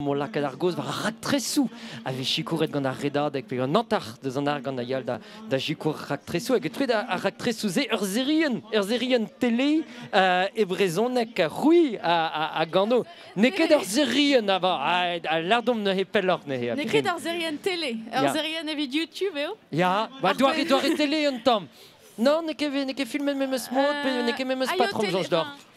Mo lakaat ar gaoz war ar raktresoù a vez sikouret gant ar Redadeg pe an hanter deus an argant a yal da sikour raktresoù hag etouez ar raktresoù-se ur serienn tele e brezhoneg c'hwi a gano. N'eo ket ur serienn avat, a lardomp neuze pelloc'h neuze. N'eo ket ur serienn tele, ur serienn evit YouTube eo. Ya, ba doare tele un tamm. Non, n'eo ket filmet memes mod, pe n'eo ket memes patrom soñj deoc'h.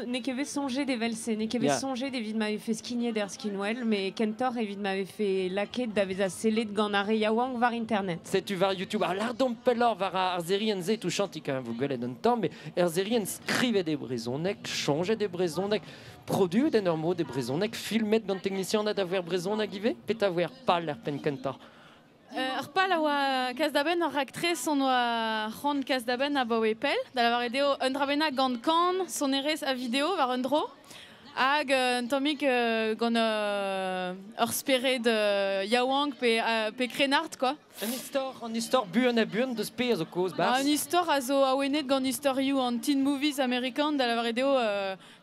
N'eo ket bet soñjet evel-se, n'eo ket bet soñjet evit ma vefe skignet er skinwel, met kentoc'h evit ma vefe lakaet da vezañ sellet gant ar re yaouank war internet. Setu war YouTube, ha lardomp pelloc'h war ar serienn-se touchantik, hein, vo gwelet un tamm, mais er serienn skrivet e brezhoneg, soñjet e brezhoneg, produet en ur mod e brezhoneg, filmet gant teknisianed a ver brezhoneg ivez, petra voe ar pal er penn kentañ? Ar pal a oa kas da benn ur raktres on oa c'hoant kas da benn abaoe pell, da lavaret eo un dra bennak gant kan, sonerezh ha video war un dro, hag un tammig gant ur spered yaouank pe krennard quoi. Un istor buan ha buan deus pe a zo kaoz barzh? Un istor a zo awenet gant istorioù an teen movies amerikan, da lavaret eo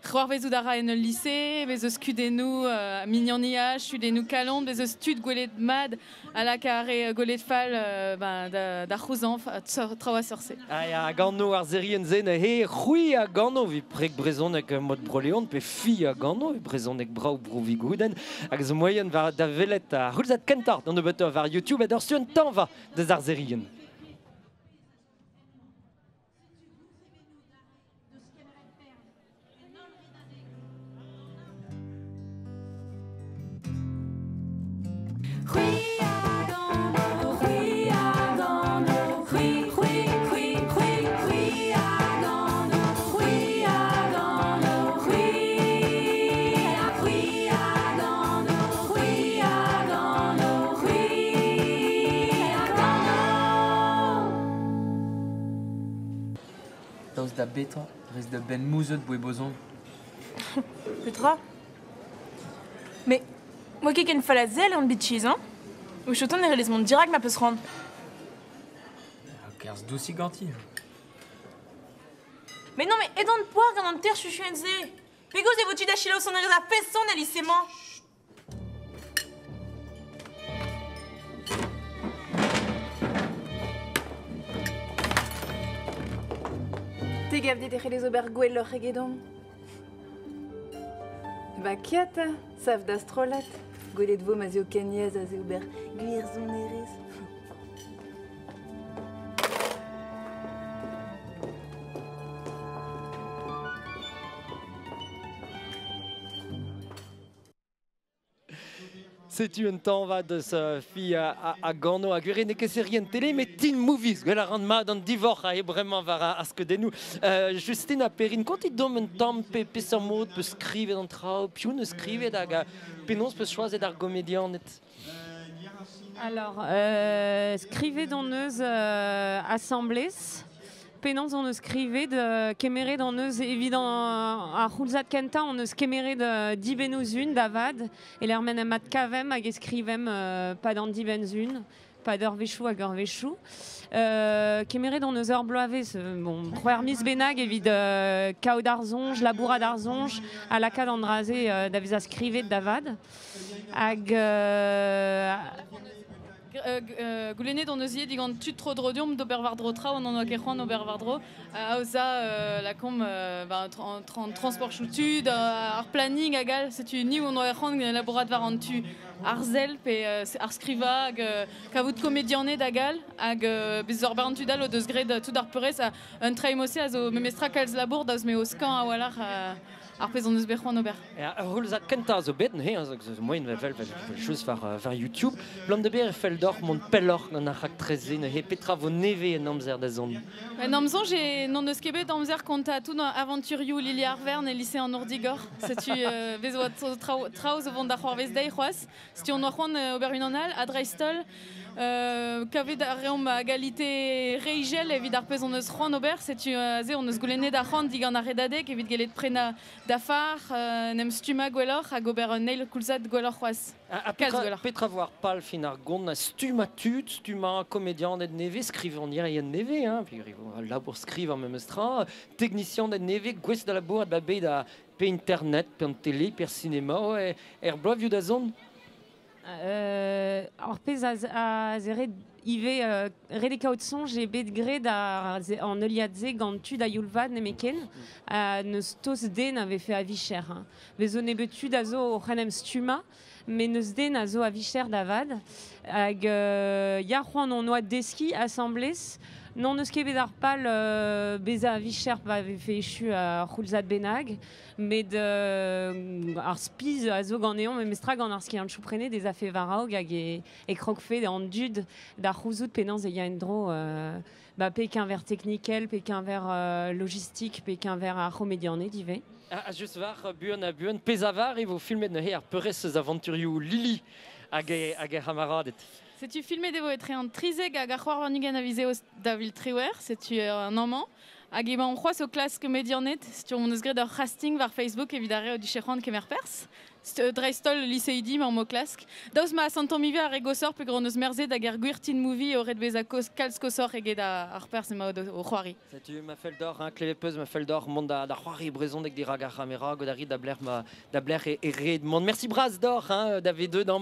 c'hoarvezout a ra en ul lise, bez eus kudennoù mignoniaj, kudennoù kalon, bez eus tud gwelet mat a laka ar re gwelet fall da c'houzañv traoù a seurt-se. Ah ya, gano ar serienn-se neuze, c'hwi a gano evit preg brezhoneg mod Bro-Leon, pe fi a gano evit brezhoneg brav Bro-Vigoudenn, hag zo moaien da welet ar c'houlzad kentañ d'an nebeutañ war YouTube ha d'ur stuenn tañva deus ar serienn. Daoust da betra rez da benn mouzet boe bozon? Petra? Mais moi ket ken fall a sell an bitchiz, hein? O chotan e relez mont dirak ma peus c'hoant. Kerzh dousik ganti. Mais non, mais edon poar gant an ter chuchuenn-se. Pegoulz e vo tu da selaou sonerezh ar pezh-son el lise-mañ? Te gav dit e c'hellez ober gwelloc'h egedomp? Ba kiat, sav da strollad. Gwelet vo ma 'z eo ken aes aze ober gwir sonerezh. Setu un tañva deus fi a gano a gwir n'eo ket serienn tele, met teen movies. Gwell a ran mat an divorc'h a eo bremañ war ar skeudennoù. Justine ha Perrine, kontit deomp un tamm peseurt mod peus skrivet an traoù, piv neus skrivet hag penaos peus choazet ar gomedianed? Alors, skrivet hon eus asambles. Penaos hon eus skrivet, kemeret hon eus evit ar c'houlzad kentañ hon eus kemeret dibennoù-sun da vat, e lec'h m'en em adkavemp hag e skrivemp pad an dibenn-sun, pad eurvezhioù hag eurvezhioù. Kemeret hon eus ur bloavezh, bon, c'hwec'h miz bennak evit kaout ar soñj, labourat ar soñj, ha lakaat an dra-se da vezañ skrivet da vat. Hag Goulennet hon eus ivez digant tud tro-dro deomp d'ober war-dro traoù an oa ket c'hoant ober war-dro. Aozañ lakaomp an transportioù tud, ar planning hag all. Setu ni hon oa c'hoant labourat war an tu arzel pe ar skrivañ hag kavout komedianed hag all. Hag bez ur bern tud all o deus graet tout ar peurrest. Un traimose a zo memestra kalz labour daoust m'eo skañv a-walc'h ar pezh hon eus bet c'hoant ober. Ar c'houlzad kentañ zo bet neuze, hein, zo moaien vel just war YouTube. Blam da ber e fell deoc'h mont pelloc'h gant ar raktres-se neuze, petra vo nevez en amzer da zont? En amzer, n'hon eus ket bet amzer kontañ tout avanturioù Lili Arvern e lise an Ourdigor. Setu bez oa traoù zo vont da c'hoarvez dezhi c'hoazh. Setu hon oa c'hoant ober unan all, ha dreist-holl, kavet a reomp a galite reijel evit ar pezh hon eus c'hoant ober. Setu aze hon eus goulennet arc'hant digant ar Redadeg evit gellet prenañ Dafar, nem stumma gwelloc'h hag ober un eil koulzad gwelloc'h c'hoazh. A Kalz petra, gwelloc'h. petra vo ar pal fin ar gont a stumma tud, stumma komedianed nevez, skrivagnerien nevez, hein, puis labour skriv ar memes tra, technicianed nevez, gouest da labourat ba bet da pe internet, pe an télé, pe ar cinéma, ouais, er bloavioù da zont. Ar pezh a zere ive ret e kaout soñj eo bet graet an heuliad-se gant tud a youl-vat nemeken, n'eus toz den a vefe a vicher. Hein. Bez zo nebeut tud a zo o c'hen em stumma, met n'eus den a zo a vicher da vat. Hag ya c'hoant on oa deski asamblez, non eus ket bet ar pal bezañ a vicher pa vefe echu ar c'houlzad bennak, met ar spiz a zo ganeomp memestra gant ar skiant chouprenet des afe varaog hag e krogfe an dud da c'houzout penaos e ya en-dro ba, pe keñver teknikel, pe keñver logistik, pe keñver ar c'homedianed ivez. A just war buan a buan, pezh a var e vo filmet neuze ar peurrest eus avanturioù Lili hag e c'hamaradet. Setu filmet e vo etre an 13 hag ar c'hoar warn-ugent a viz eost da vil triwec'h, setu un amañ. Hag emañ on c'hoazh o klask medianed, setu on eus graet ur casting war Facebook evit ar re o dije c'hoant kemer perzh. Dreist-holl liseidi ma mo klask. Daoust ma asantomp ivez ar re gosoc'h peogwir on eus merzet hag ar gwir teen movie o ret bezañ kalz kosoc'h eget ar perzh emañ o c'hoari. Setu ma fell d'or, hein, klevet peus ma fell d'or mont da c'hoari brezhoneg dirak ar c'hamera, god a rit da blec'h ma, da blec'h e ret mont. Merci bras d'or, hein, da v2 d'an.